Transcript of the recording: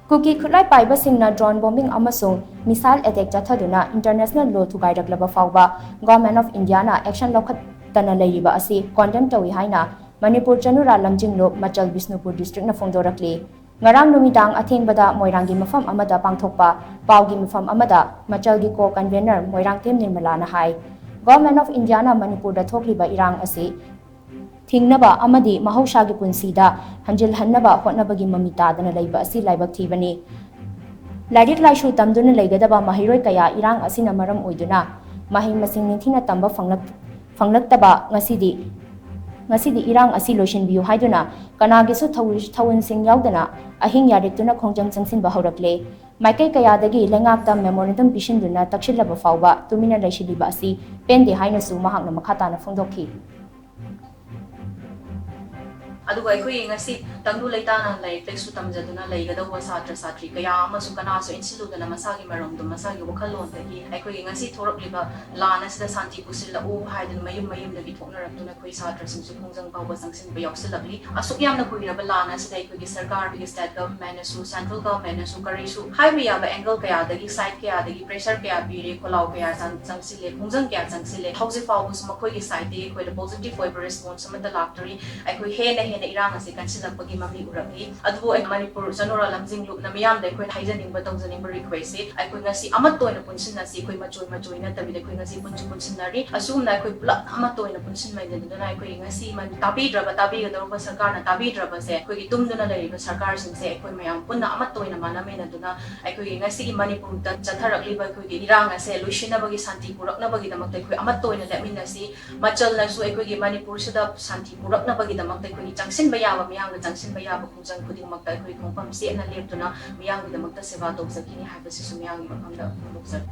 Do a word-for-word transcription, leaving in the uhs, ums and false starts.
ꯀꯨꯀꯤ ꯈꯨꯠꯂꯥꯏ ꯄꯥꯏꯕꯁꯤꯡꯅ drone bombing ꯑꯃꯁꯨꯡ missile attack ꯆꯠꯊꯗꯨꯅ international law ꯊꯨꯒꯥꯏꯔꯛꯂꯕ ꯐꯥꯎꯕ Government of Indiaꯅ action ꯂꯧꯈꯠꯇꯅ ꯂꯩꯔꯤꯕ ꯑꯁꯤ condemn ꯇꯧꯏ ꯍꯥꯏꯅ ꯃꯅꯤꯄꯨꯔ ꯆꯅꯨꯔꯥ ꯂꯝꯖꯤꯡꯂꯨꯞ ꯃꯆꯜ ꯕꯤꯁꯅꯨꯄꯨꯔ districtꯅ ꯐꯣꯡꯗꯣꯔꯛꯂꯤ꯫ ꯉꯔꯥꯡ ꯅꯨꯃꯤꯗꯥꯡ ꯑꯊꯦꯡꯕꯗ ꯃꯣꯏꯔꯥꯡꯒꯤ ꯃꯐꯝ ꯑꯃꯗ ꯄꯥꯡꯊꯣꯛꯄ ꯄꯥꯎꯒꯤ ꯃꯤꯐꯝ ꯑꯃꯗ ꯃꯆꯜꯒꯤ co-convener Moirangthem ꯅꯤꯔꯃꯂꯥꯅ high, Government of Indiaꯅ ꯃꯅꯤꯄꯨꯔꯗ ꯊꯣꯛꯂꯤꯕ ꯏꯔꯥꯡ ꯑꯁꯤ ꯊꯤꯡꯅꯕ ꯑꯃꯗꯤ ꯃꯍꯧꯁꯥꯒꯤ ꯄꯨꯟꯁꯤꯗ ꯍꯟꯖꯤꯜꯍꯟꯅꯕ ꯍꯣꯠꯅꯕꯒꯤ ꯃꯃꯤ ꯇꯥꯗꯅ ꯂꯩꯕ ꯑꯁꯤ ꯂꯥꯏꯕꯛ ꯊꯤꯕꯅꯤ꯫ ꯂꯥꯏꯔꯤꯛ ꯂꯥꯏꯁꯨ ꯇꯝꯗꯨꯅ ꯂꯩꯒꯗꯕ ꯃꯍꯩꯔꯣꯏ ꯀꯌꯥ ꯏꯔꯥꯡ ꯑꯁꯤꯅ ꯃꯔꯝ ꯑꯣꯏꯗꯨꯅ ꯃꯍꯩ ꯃꯁꯤꯡ ꯅꯤꯡꯊꯤꯅ ꯇꯝꯕ ꯐꯪꯂꯛ-, ꯐꯪꯂꯛꯇꯕ ꯉꯁꯤꯗꯤ, ꯉꯁꯤꯗꯤ ꯏꯔꯥꯡ ꯑꯁꯤ ꯂꯣꯏꯁꯤꯟꯕꯤꯌꯨ ꯍꯥꯏꯗꯨꯅ ꯀꯅꯥꯒꯤꯁꯨ ꯊꯧ-, ꯊꯧꯑꯣꯟꯁꯤꯡ ꯌꯥꯎꯗꯅ ꯑꯍꯤꯡ ꯌꯥꯔꯦꯛꯇꯨꯅ ꯈꯣꯡꯖꯪ ꯆꯪꯁꯤꯟꯕ ꯍꯧꯔꯛꯂꯦ꯫ ꯃꯥꯏꯀꯩ ꯀꯌꯥꯗꯒꯤ ꯂꯩꯉꯥꯛꯇ memorandum ꯄꯤꯁꯤꯟꯗꯨꯅ ꯇꯛꯁꯤꯜꯂꯕ ꯐꯥꯎꯕ ꯇꯨꯃꯤꯟꯅ ꯂꯩꯁꯤꯜꯂꯤꯕ ꯑꯁꯤ ꯄꯦꯟꯗꯦ ꯍꯥꯏꯅꯁꯨ ꯃꯍꯥꯛꯅ ꯃꯈꯥ ꯇꯥꯅ ꯐꯣꯡꯗꯣꯛꯈꯤ꯫ ꯑꯗꯨꯒ ꯑꯩꯈꯣꯏꯒꯤ ꯉꯁꯤ ꯇꯪꯗꯨ ꯂꯩꯇꯥꯅ ꯂꯥꯏꯔꯤꯛ ꯂꯥꯏꯁꯨ ꯇꯝꯖꯗꯨꯅ ꯂꯩꯒꯗꯧꯕ ꯁꯥꯇ꯭ꯔ ꯁꯥꯇ꯭ꯔꯤ ꯀꯌꯥ ꯑꯃꯁꯨ ꯀꯅꯥꯁꯨ ꯏꯟꯁꯤꯜꯂꯨꯗꯅ ꯃꯁꯥꯒꯤ ꯃꯔꯝꯗꯣ, ꯃꯁꯥꯒꯤ ꯋꯥꯈꯜꯂꯣꯟꯗꯒꯤ ꯑꯩꯈꯣꯏꯒꯤ ꯉꯁꯤ ꯊꯣꯔꯛꯂꯤꯕ ꯂꯥꯟ ꯑꯁꯤꯗ ꯁꯥꯟꯇꯤ ꯄꯨꯁꯤꯜꯂꯛꯎ ꯍꯥꯏꯗꯨꯅ ꯃꯌꯨꯝ ꯃꯌꯨꯝꯗꯒꯤ ꯊꯣꯛꯅꯔꯛꯇꯨꯅ ꯑꯩꯈꯣꯏ ꯁꯥꯇ꯭ꯔꯁꯤꯡꯁꯨ ꯈꯣꯡꯖꯪ ꯐꯥꯎꯕ ꯆꯪꯁꯤꯟꯕ ꯌꯥꯎꯁꯤꯜꯂꯛꯂꯤ꯫ ꯑꯁꯨꯛ ꯌꯥꯝꯅ ꯀꯨꯏꯔꯕ ꯂꯥꯟ ꯑꯁꯤꯗ ꯑꯩꯈꯣꯏꯒꯤ ꯁꯔꯀꯥꯔꯗꯒꯤ, state governmentꯅꯁꯨ, central governmentꯅꯁꯨ ꯀꯔꯤꯁꯨ ꯍꯥꯏꯕ ꯌꯥꯕ angle ꯀꯌꯥꯗꯒꯤ, side ꯀꯌꯥꯗꯒꯤ pressure ꯀꯌꯥ ꯄꯤꯔꯦ, ꯈꯣꯜꯂꯥꯎ ꯀꯌꯥ ꯆꯪ-, ꯆꯪꯁꯤꯜꯂꯦ, ꯈꯣꯡꯖꯪ ꯀꯌꯥ ꯆꯪꯁꯤꯜꯂꯦ꯫ ꯍꯧꯖꯤꯛ ꯐꯥꯎꯕꯁꯨ ꯃꯈꯣꯏꯒꯤ sideꯇꯒꯤ ꯑꯩꯈꯣꯏꯗ positive ꯑꯣꯏꯕ response ꯑꯃꯠꯇ ꯂꯥꯛꯇ꯭ꯔꯤ꯫ ꯑꯩꯈꯣꯏ ꯍꯦꯟꯅ ꯍꯦꯟꯅ ꯏꯔꯥꯡ ꯑꯁꯤ ꯀꯟꯁꯤꯜꯂꯛꯄꯒꯤ ꯃꯃꯤ ꯎꯔꯛꯂꯤ꯫ ꯑꯗꯨꯕꯨ ꯑꯩ ꯃꯅꯤꯄꯨꯔ ꯆꯅꯨꯔꯥ ꯂꯝꯖꯤꯡ ꯂꯨꯞꯅ ꯃꯤꯌꯥꯝꯗ ꯑꯩꯈꯣꯏꯅ ꯍꯥꯏꯖꯅꯤꯡꯕ, ꯇꯧꯖꯅꯤꯡꯕ requestꯁꯦ, ꯑꯩꯈꯣꯏ ꯉꯁꯤ ꯑꯃꯠꯇ ꯑꯣꯏꯅ ꯄꯨꯟꯁꯤꯟꯅꯁꯤ꯫ ꯑꯩꯈꯣꯏ ꯃꯆꯣꯏ ꯃꯆꯣꯏ ꯅꯠꯇꯕꯤꯗ ꯑꯩꯈꯣꯏ ꯉꯁꯤ ꯄꯨꯟꯁꯨ ꯄꯨꯟꯁꯤꯟꯅꯔꯤ꯫ ꯑꯁꯨꯝꯅ ꯑꯩꯈꯣꯏ ꯄꯨꯂꯞ ꯑꯃꯠꯇ ꯑꯣꯏꯅ ꯄꯨꯟꯁꯤꯟꯃꯤꯟꯅꯗꯨꯅ ꯑꯩꯈꯣꯏ ꯉꯁꯤ ꯃꯅꯤ-, ꯇꯥꯕꯤꯗ꯭ꯔꯕ, ꯇꯥꯕꯤꯒꯗꯧꯔꯕ ꯁꯔꯀꯥꯔꯅ ꯇꯥꯕꯤꯗ꯭ꯔꯕꯁꯦ, ꯑꯩꯈꯣꯏꯒꯤ ꯇꯨꯝꯗꯨꯅ ꯂꯩꯔꯤꯕ ꯁꯔꯀꯥꯔꯁꯤꯡꯁꯦ ꯑꯩꯈꯣꯏ ꯃꯌꯥꯝ ꯄꯨꯟꯅ ꯑꯃꯠꯇ ꯑꯣꯏꯅ ꯃꯥꯟꯅꯃꯤꯟꯅꯗꯨꯅ ꯑꯩꯈꯣꯏꯒꯤ ꯉꯁꯤꯒꯤ ꯃꯅꯤꯄꯨꯔꯗ ꯆꯠꯊꯔꯛꯂꯤꯕ ꯑꯩꯈꯣꯏꯒꯤ ꯏꯔꯥꯡ ꯑꯁꯦ ꯂꯣꯏꯁꯤꯟꯅꯕꯒꯤ, ꯁꯥꯟꯇꯤ ꯄꯨꯔꯛꯅꯕꯒꯤꯗꯃꯛꯇ ꯑꯩꯈꯣꯏ ꯑꯃꯠꯇ ꯑꯣꯏꯅ ꯂꯦꯞꯃꯤꯟꯅꯁꯤ꯫ ꯃꯆꯜꯅꯁꯨ ꯑꯩꯈꯣꯏꯒꯤ ꯃꯅꯤꯄꯨꯔꯁꯤꯗ ꯁꯥꯟꯇꯤ ꯄꯨꯔꯛꯅꯕꯒꯤꯗꯃꯛꯇ ꯑꯩꯈꯣꯏꯒꯤ ꯆꯪꯁꯤꯟꯕ ꯌꯥꯕ, ꯃꯤꯌꯥꯝꯅ ꯆꯪꯁꯤꯟꯕ ꯌꯥꯕ ꯈꯣꯡꯖꯪ ꯈꯨꯗꯤꯡꯃꯛꯇ ꯑꯩꯈꯣꯏ ꯈꯣꯡꯐꯝ ꯆꯦꯠꯅ ꯂꯦꯞꯇꯨꯅ ꯃꯤꯌꯥꯝꯒꯤꯗꯃꯛꯇ ꯁꯦꯕꯥ ꯇꯧꯖꯈꯤꯅꯤ ꯍꯥꯏꯕꯁꯤꯁꯨ ꯃꯤꯌꯥꯝꯒꯤ ꯃꯐꯝꯗ ꯐꯣꯡꯗꯣꯛꯆꯔꯤ꯫